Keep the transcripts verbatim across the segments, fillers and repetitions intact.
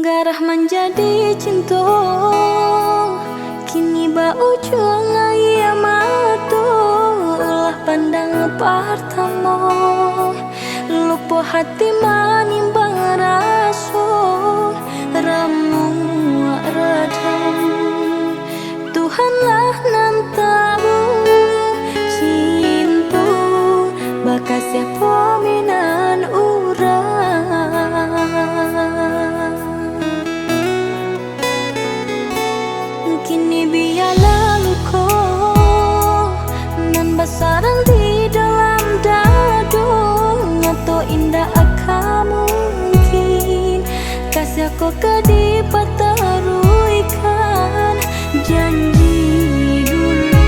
Garah manjadi cinto, kini baujuang aia mato. Ulah pandang partamo, lupo hati manimbang raso, ramuak radang. Tuhanlah nan tahu, cinto bakasiah paminan urang. Kini bialah luko nan basarang di dalam dado, nyato indak akan mungkin. Kasiah ko ka dipataruihkan, janji dulu.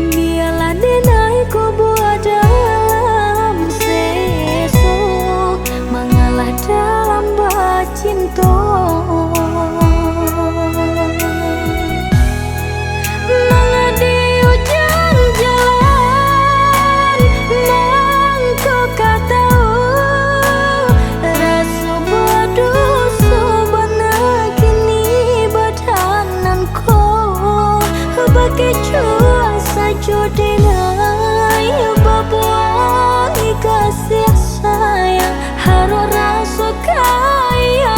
Bialah denai kubua dalam seso, mangalah dalam bacinto. Manga di ujuang jalan, mangko ka tahu, raso badoso bana kini badan nan ko. Bakecoh sajo denai babuai kasiah sayang, harok raso kayo.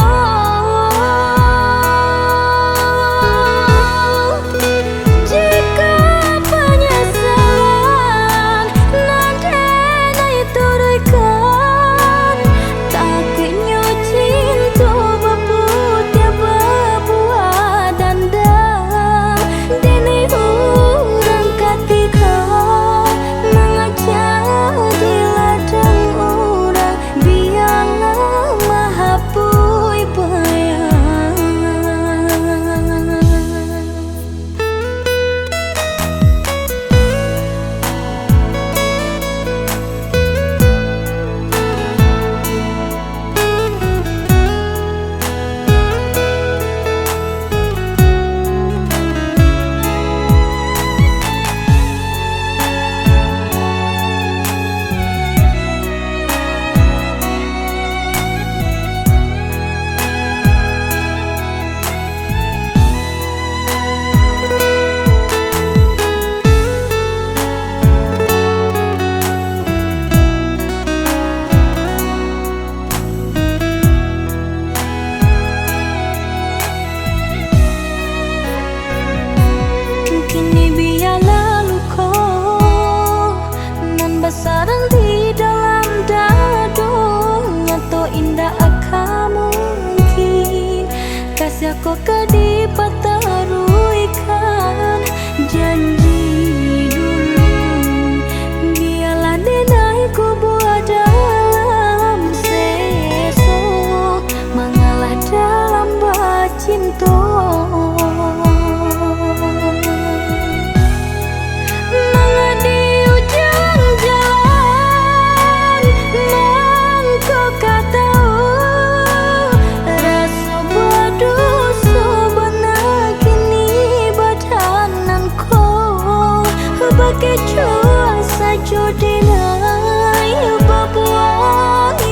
Jikok panyasalan nan denai turuikan, takuiknyo cinto baputiah babuah dandam. Denai urang katigo mangaja di ladang urang, bialah mahapuih bayang. Kini bialah luko nan basarang di dalam dado, nyato indak akan mungkin. Kasiah ko ka dipataruihkan, janji dulu. Bialah denai kubua dalam seso, mangalah dalam bacinto. Manga di ujuang jalan, mangko ka tahu, raso badoso bana kini badan nan ko. Bakecoh sajo denai babuai